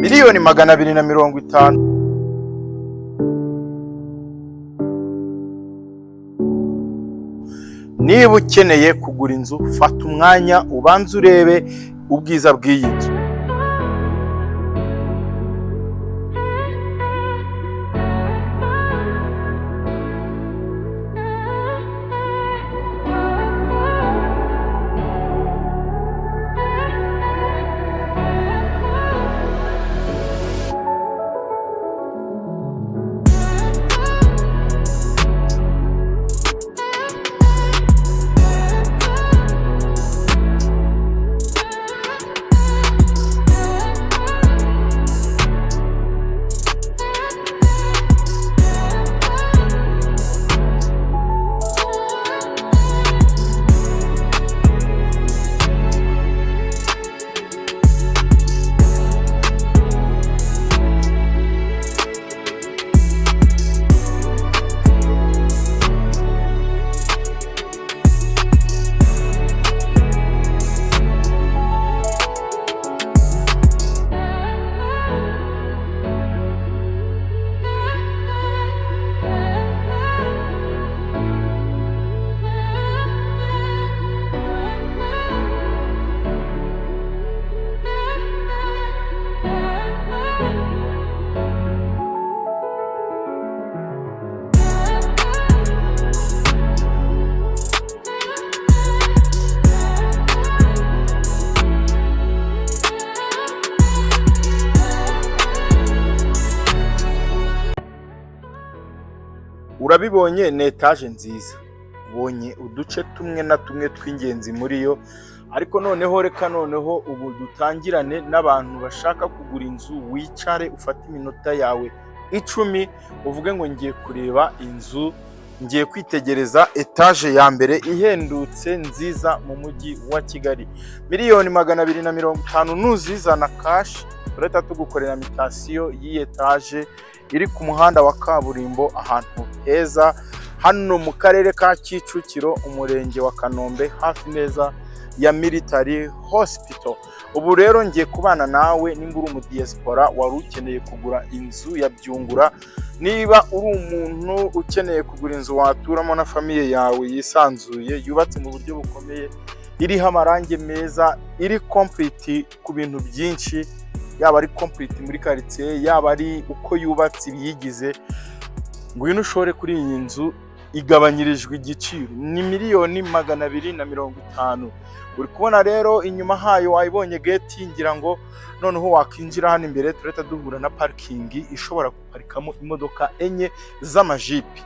250,000,000. Niba ukeneye kugura inzu, fata umwanya ubanze urebe ubwiza bw'iyi nzu. Urabibonye, ni etaje nziza. Ubonye uduce tumwe na tumwe tw'ingenzi muri yo, ariko noneho reka noneho ubu dutangirane n'abantu bashaka kugura inzu. Wicare ufate iminota yawe 10, uvuge ngo ngiye kureba inzu, ngiye kwitegereza etaje ya mbere ihendutse nziza mu mujyi wa Kigali. 250,000,000 nuzizana cash, turahita tugukorera mutation y'iyi etaje iri ku muhanda wa kaburimbo, ahantu heza, hano mu karere ka Kicukiro, umurenge wa Kanombe, hafi neza ya Military Hospital. Ubu rero ngiye kubana nawe nimba uri umudiyasipora wari ukeneye kugura inzu ya Byungura, niba uri umuntu ukeneye kugura inzu waturamo na famille yawe yisanzuye, yubatse mu buryo bukomeye, iriho amarangi meza, iri complete ku bintu byinshi, yaba ari complete muri karitsiye, yaba ari uko yubatse ibiyigize, ngwino ushore kuri iyi nzu igabanyirijwe igiciro, ni 250,000,000. Uri kubona rero inyuma hayo wayibonye gate, ngira ngo noneho wakinjira hano imbere turahita duhura na parking ishobora guparikamo imodoka enye z'amajipi.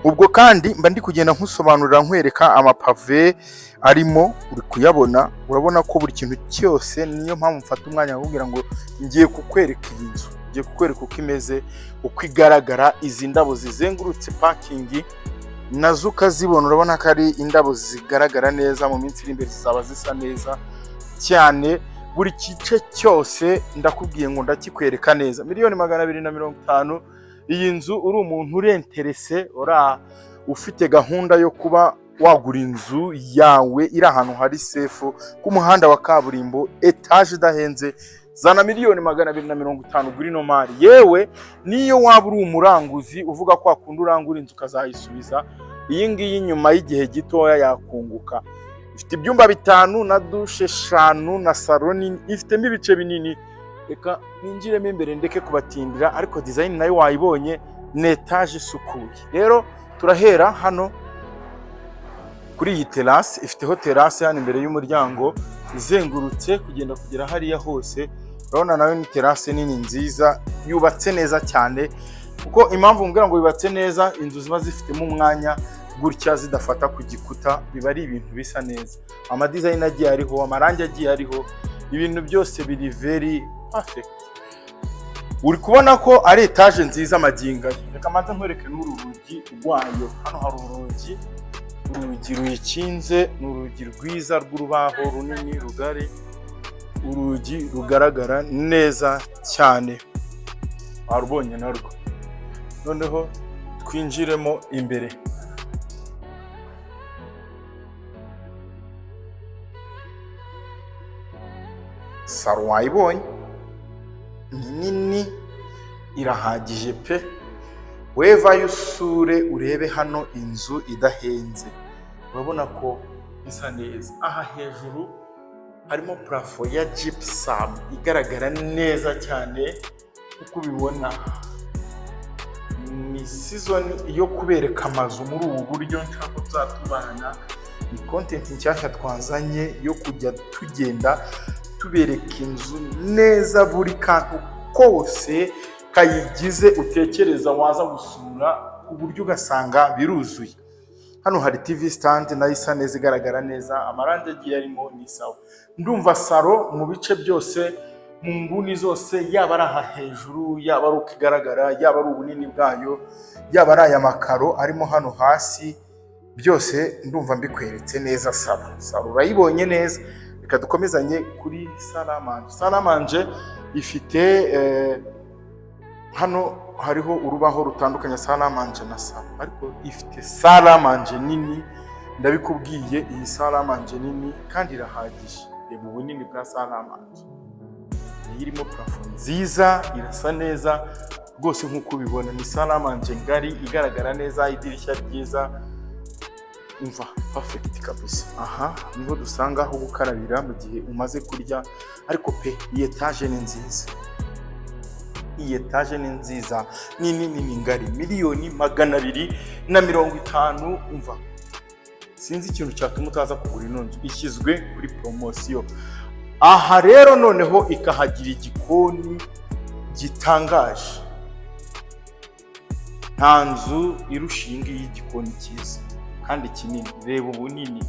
Ubwo kandi mba ndi kugenda nkusobanurira, nkwereka amapave arimo, uri kuyabona, urabona ko buri kintu cyose. Niyo mpamvu mfata umwanya nkakubwira ngo ngiye kukwereka iyi nzu, ngiye kukwereka uko imeze, uko igaragara. Izi ndabo zizengurutse parking nazo ukazibona, urabona ko ari indabo zigaragara neza, mu minsi iri imbere zizaba zisa neza cyane. Buri gice cyose ndakubwiye ngo ndakikwereka neza. 250,000,000 iyi nzu. Uri umuntu uri intéressé, uri ufite gahunda yo kuba wagura inzu yawe iri ahantu hari safe ku muhanda wa kaburimbo, etaje idahenze, zana 250,000,000 ugura ino mari. Yewe, niyo waba uri umuranguzi uvuga ko wakunda urangura inzu ukazayisubiza, iyi ngiyi nyuma y'igihe gitoya yakunguka. Ifite ibyumba bitanu na douche eshanu na salon nini, ifitemo ibice binini. Reka ninjiremo imbere ndeke kubatindira, ariko design nayo wayibonye, ni etaje isukuye. Rero turahera hano kuri iyi terrasse. Ifiteho terrasse hano imbere y'umuryango izengurutse kugenda kugera hariya hose. Urabona nayo ni terrasse nini nziza, yubatse neza cyane. Kuko impamvu mbwira ngo yubatse neza, inzu ziba zifitemo umwanya gutya zidafata ku gikuta, biba ari ibintu bisa neza. Amadesign agiye ariho, amarangi agiye ariho, ibintu byose biri very perfect. Uri kubona ko ari etaje nziza magingo aya. Reka mbanze nkwereke n'uru rugi rwayo. Hano hari urugi, urugi ruyikinze ni urugi rwiza rw'urubaho runini rugari, urugi rugaragara neza cyane, warubonye narwo. Noneho twinjiremo imbere. Salon wayibonye, Ni nini, irahagije pe. Wevayo usure urebe hano inzu idahenze, urabona ko isa neza. Aha hejuru harimo plafond ya gypsum igaragara neza cyane uko ubibona. Ni season yo kubereka amazu muri ubu buryo nshaka ko tuzatubana. Ni content nshyashya twazanye yo kujya tugenda tubereka inzu neza, buri kantu kose kayigize utekereza waza gusura, ku buryo ugasanga biruzuye. Hano hari TV stand nayo isa neza, igaragara neza, amarangi agiye arimo ni sawa. Ndumva salon mu bice byose, mu nguni zose, yaba ari aha hejuru, yaba ari uko igaragara, yaba ari ubunini bwayo, yaba ari aya makaro arimo hano hasi, byose ndumva mbikweretse neza. Salon, salon urayibonye neza. Reka dukomezanye kuri salle à manger. Salle à manger ifite hano hariho urubaho rutandukanya salle à manger na salon, ariko ifite salle à manger nini. Ndabikubwiye, iyi salle à manger nini kandi irahagije. Reba ubunini bwa salle à manger, niyo irimo plafond nziza, irasa neza rwose nk'uko ubibona. Ni salle à manger ngari, igaragara neza, idirishya ryiza, umva, perfect kabisa. Aha niho dusanga aho gukarabira mu gihe umaze kurya. Ariko pe, iyi etaje ni nziza, iyi etaje ni nziza, ni nini, ni ngari. 250,000,000. Umva, sinzi ikintu cyatuma utaza kugura ino nzu, ishyizwe kuri poromosiyo. Aha rero noneho ikahagira igikoni gitangaje. Nta nzu irusha iyi ngiyi igikoni cyiza kandi kinini. Reba ubunini,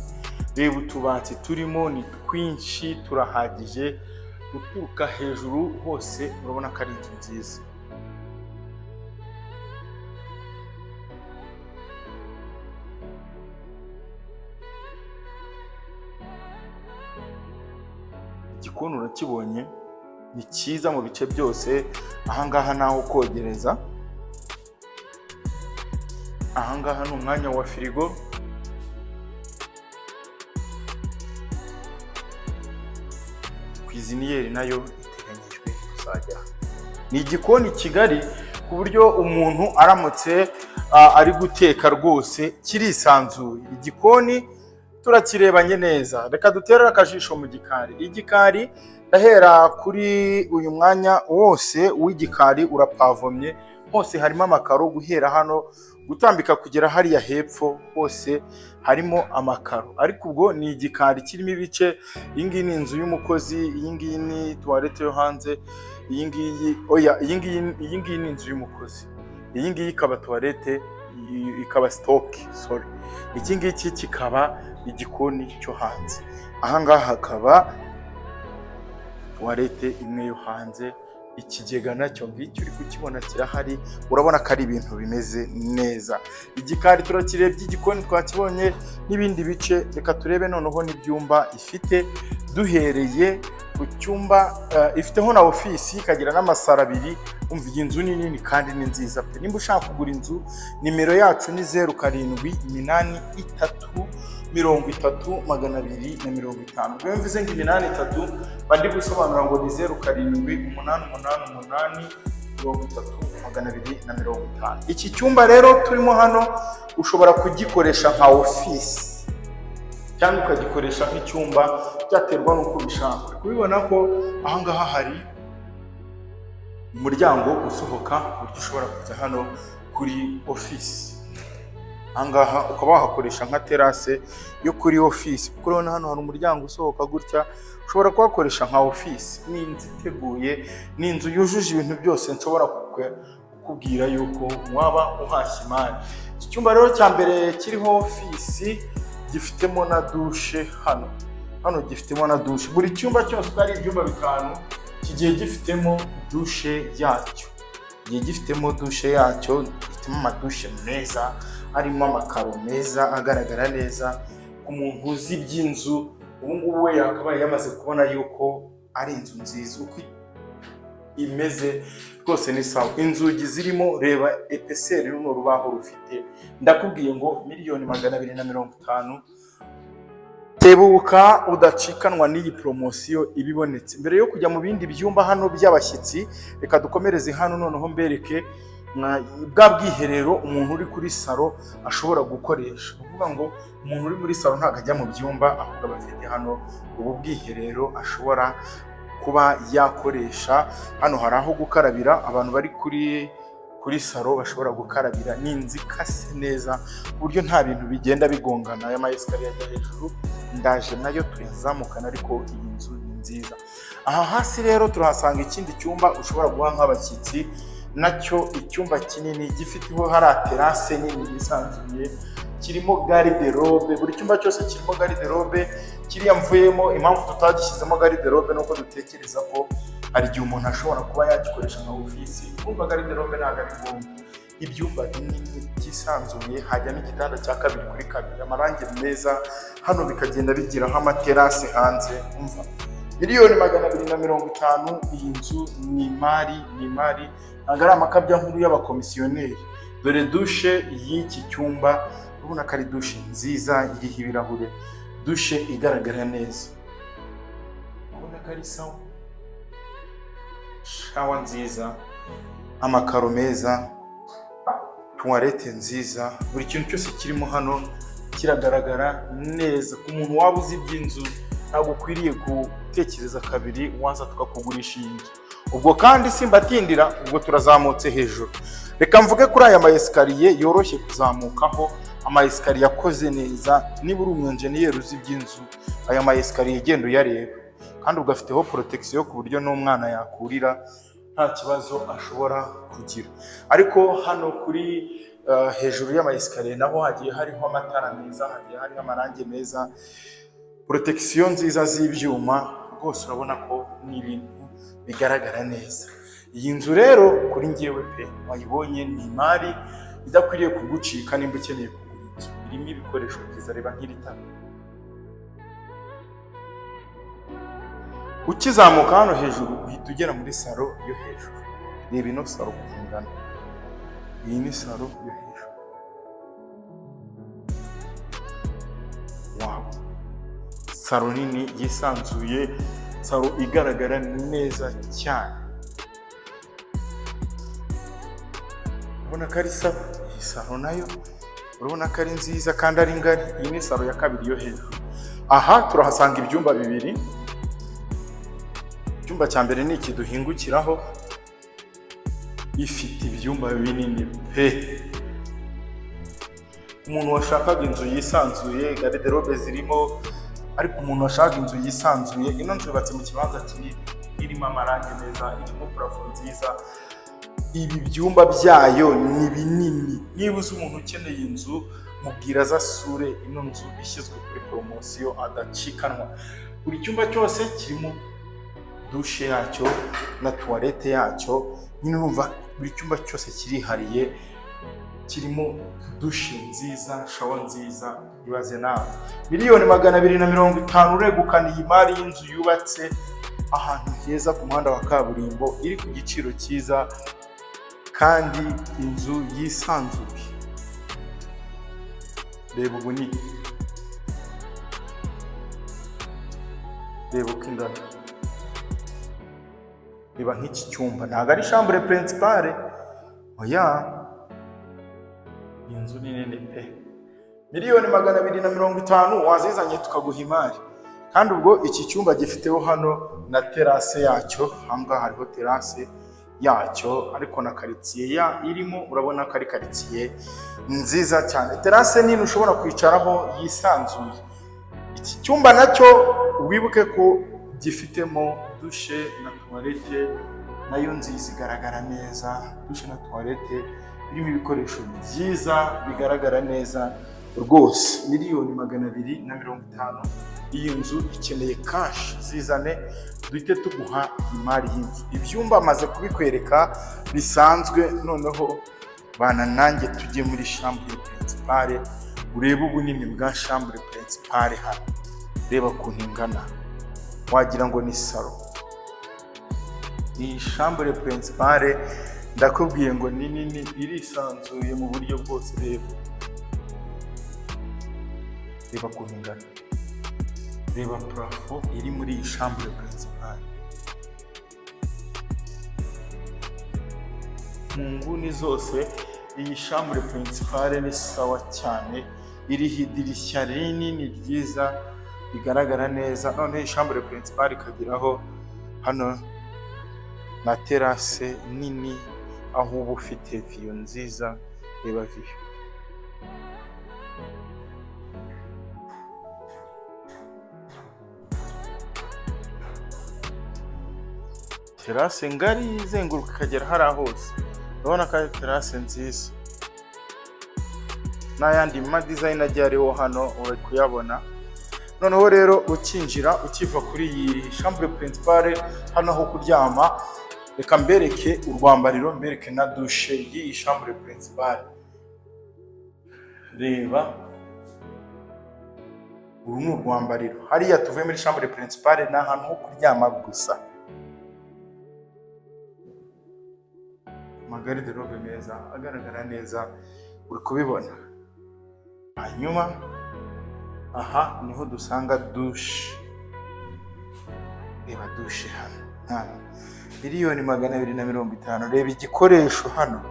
reba utubati turimo, ni twinshi, turahagije. Guturuka hejuru hose urabona ko ari inzu nziza. Igikoni urakibonye, ni cyiza mu bice byose. Ahangaha ni aho kogereza, ahangaha ni umwanya wa firigo. Cuisinière nayo iteganyijwe kuzajya. Ni igikoni kigari ku buryo umuntu aramutse ari guteka rwose kirisanzuye. Igikoni turakirebanye neza. Reka dutere akajisho mu gikari. Igikari, ndahera kuri uyu mwanya wose w'igikari, urapavomye hose, harimo amakaro guhera hano gutambika kugera hariya hepfo, hose harimo amakaro. Ariko ubwo ni igikari kirimo ibice. Iyi ngiyi ni inzu y'umukozi, iyi ngiyi ni toilette yo hanze, iyi ngiyi, oya, iyi ngiyi ni inzu y'umukozi, iyi ngiyi ikaba toilette, ikaba stock, sorry. Iki ngiki kikaba igikoni cyo hanze. Aha ngaha hakaba toilette imwe yo hanze. Ikigega nacyo ngicyo uri kukibona kirahari. Urabona ko ari ibintu bimeze neza. Igikari turakirebye, igikoni twakibonye n'ibindi bice. Reka turebe noneho n'ibyumba ifite, duhereye ku cyumba ifiteho na ofisi, ikagira n'amasaro abiri. Umva, iyi nzu ni nini kandi ni nziza pe. Nimba ushaka kugura inzu, nimero yacu ni 0783 30 250. Ubwo iyo mvuze ngo 83, mba ndi gusobanura ngo ni 0788 83 250. Iki cyumba rero turimo hano ushobora kugikoresha nka ofisi cyangwa ukagikoresha nk'icyumba, byaterwa n'uko ubishaka. Uri kubibona ko ahangaha hari umuryango usohoka, ku buryo ushobora kujya hano kuri ofisi. Ahangaha ukaba wahakoresha nka terrasse yo kuri ofisi, kuko urabona hano hari umuryango usohoka gutya, ushobora kuhakoresha nka ofisi. Ni inzu iteguye, ni inzu yujuje ibintu byose nshobora kukubwira yuko waba uhashye imari. Iki cyumba rero cya mbere kiriho ofisi gifitemo na douche hano. Hano gifitemo na douche. Buri cyumba cyose uko ari ibyumba bitanu kigiye gifitemo douche yacyo, kigiye gifitemo douche yacyo, gifitemo amadouche meza arimo amakaro meza agaragara neza. Ku muntu uzi iby'inzu, ubu ngubu we yakabaye yamaze kubona yuko ari inzu nziza. Uko imeze rwose ni sawa. Inzugi zirimo, reba épaisseur runo rubaho rufite. Ndakubwiye ngo 250,000,000. Tebuka udacikanwa n'iyi poromosiyo iba ibonetse. Mbere yo kujya mu bindi byumba hano by'abashyitsi, reka dukomereze hano noneho mbereke bwa bwiherero umuntu uri kuri salo ashobora gukoresha. Ni ukuvuga ngo umuntu uri muri salo ntabwo ajya mu byumba, ahubwo aba afite hano ubu bwiherero ashobora kuba yakoresha. Hano hari aho gukarabira, abantu bari kuri salo bashobora gukarabira. Ni inzu ikase neza ku buryo nta bintu bigenda bigongana. Aya ma escalier ajya hejuru, ndaje nayo tuyazamukana, ariko iyi nzu ni nziza. Aha hasi rero turahasanga ikindi cyumba ushobora guha nk'abashyitsi, nacyo icyumba kinini gifiteho hari terrasse nini yisanzuye, kirimo garde-robe. Buri cyumba cyose kirimo garde-robe. Kiriya mvuyemo, impamvu tutagishyizemo garde-robe ni uko dutekereza ko hari igihe umuntu ashobora kuba yagikoresha nka ofisi, kumva garde-robe ntabwo ari ngombwa. Ibyumba binini byisanzuye, hajyamo igitanda cya 2 kuri 2, amarangi meza hano, bikagenda bigiraho amaterasi hanze. Umva, 250,000,000, iyi nzu ni imari, ni imari, ntabwo ari amakabyankuru y'abakomisiyoneri. Dore douche y'iki cyumba, urabona ko ari douche nziza iriho ibirahure, douche igaragara neza, urabona ko ari sawa. Shower nziza, amakaro meza, toilette nziza, buri kintu cyose kirimo hano kiragaragara neza. Ku muntu waba uzi iby'inzu, ntabwo ukwiriye gutekereza kabiri, waza tukakugurisha iyi nzu. Ubwo kandi simbatindira, ubwo turazamutse hejuru. Reka mvuge kuri aya ma escalier yoroshye kuzamukaho, ama escalier akoze neza. Niba uri umwenjeniyeri uzi iby'inzu, aya ma escalier genda uyareba, kandi ugafiteho protection ku buryo n'umwana yakurira nta kibazo ashobora kugira. Ariko hano kuri hejuru y'ama escalier naho hagiye hariho amatara meza, hagiye hariho amarangi meza, protection nziza z'ibyuma. Rwose urabona ko ni ibintu bigaragara neza. Iyi nzu rero kuri njyewe pe, wayibonye, ni imari idakwiriye kugucika nimba ukeneye kugura inzu irimo ibikoresho byiza. Reba nk'iri tara. Ukizamuka hano hejuru uhita ugera muri salo yo hejuru. Reba ino salo ukuntu ingana. Iyi ni salo yo hejuru. Wow, salo nini yisanzuye, salo igaragara neza cyane. Urabona ko ari salo. Iyi salo nayo urabona ko ari nziza kandi ari ngari. Iyi ni salo ya kabiri yo hejuru. Aha turahasanga ibyumba bibiri. Icyumba cya mbere ni iki duhingukiraho. Ifite ibyumba binini pe. Umuntu washakaga inzu yisanzuye, garde-robe zirimo, ariko umuntu washakaga inzu yisanzuye, ino nzu yubatse mu kibanza kinini, irimo amarangi meza, irimo plafond nziza. Ibi byumba byayo ni binini. Niba uzi umuntu ukeneye inzu, mubwira aze asure ino nzu ishyizwe kuri poromosiyo adacikanwa. Buri cyumba cyose kirimo douche yacyo na toilette yacyo. Nyine urumva buri cyumba cyose kirihariye, kirimo douche nziza, shower nziza. Ibaze nawe, 250,000,000 uregukana iyi mari y'inzu yubatse ahantu heza ku muhanda wa kaburimbo, iri ku giciro cyiza kandi inzu yisanzuye. Reba ubunini, reba uko ingana. Reba nk'iki cyumba, ntabwo ari chambre principale, oya. Iyi nzu ni nini pe. 250,000,000 wazizanye tukaguha imari. Kandi ubwo iki cyumba gifiteho hano na terrasse yacyo. Ahangaha hariho terrasse yacyo, ariko na karitsiye ya irimo urabona ko ari karitsiye nziza cyane, terrasse nini ushobora kwicaraho yisanzuye. Iki cyumba nacyo wibuke ko gifitemo douche na toilette nayo nziza igaragara neza, douche na toilette irimo ibikoresho byiza bigaragara neza rwose. 250,000,000, iyi nzu ikeneye cash, zizane duhite tuguha imari y'inzu. Ibyumba amaze kubikwereka bisanzwe, noneho bana nanjye tujye muri chambre principale, urebe ubunini bwa chambre principale hano. Reba ukuntu ingana, wagira ngo ni salo. Iyi chambre principale ndakubwiye ngo ni nini, irisanzuye mu buryo bwose. Reba, reba ukuntu ingana. Reba plafond iri muri iyi chambre principale. Mu nguni zose iyi chambre principale ni sawa cyane, iriho idirishya rinini ryiza rigaragara neza. Noneho iyi chambre principale ikageraho hano na terrasse nini, aho uba ufite view nziza. Reba view. Terrasse ngari izenguruka ikagera hariya hose. Urabona ko ari terrasse nziza, n'ayandi ma design agiye ariho hano uri kuyabona. Noneho rero ukinjira, ukiva kuri iyi chambre principale hano aho kuryama, reka mbereke urwambariro, mbereke na douche y'iyi chambre principale. Reba, uru ni urwambariro. Hariya tuvuye muri chambre principale ni ahantu ho kuryama gusa. Amagarde-robe meza agaragara neza, uri kubibona. Hanyuma aha niho dusanga douche. Reba douche hano hano, 250,000,000. Reba igikoresho hano,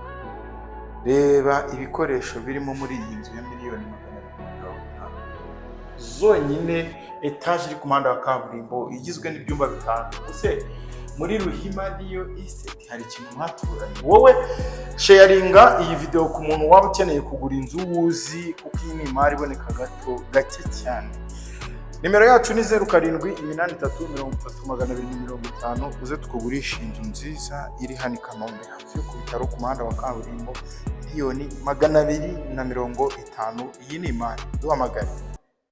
reba ibikoresho birimo muri iyi nzu ya 250,000,000 zonyine. Etaje iri ku muhanda wa kaburimbo, igizwe n'ibyumba bitanu. Ese muri Ruhima Real Estate hari ikintu mwaturanye? Wowe sharinga iyi video ku muntu waba ukeneye kugura inzu wuzi, kuko iyi ni imari iboneka gato gake cyane. Nimero yacu ni 0783300250. Uze tukugurisha inzu nziza iri hano i Kanombe, hafi yo ku bitaro, ku muhanda wa kaburimbo, 250,000,000. Iyi ni imari, duhamagare.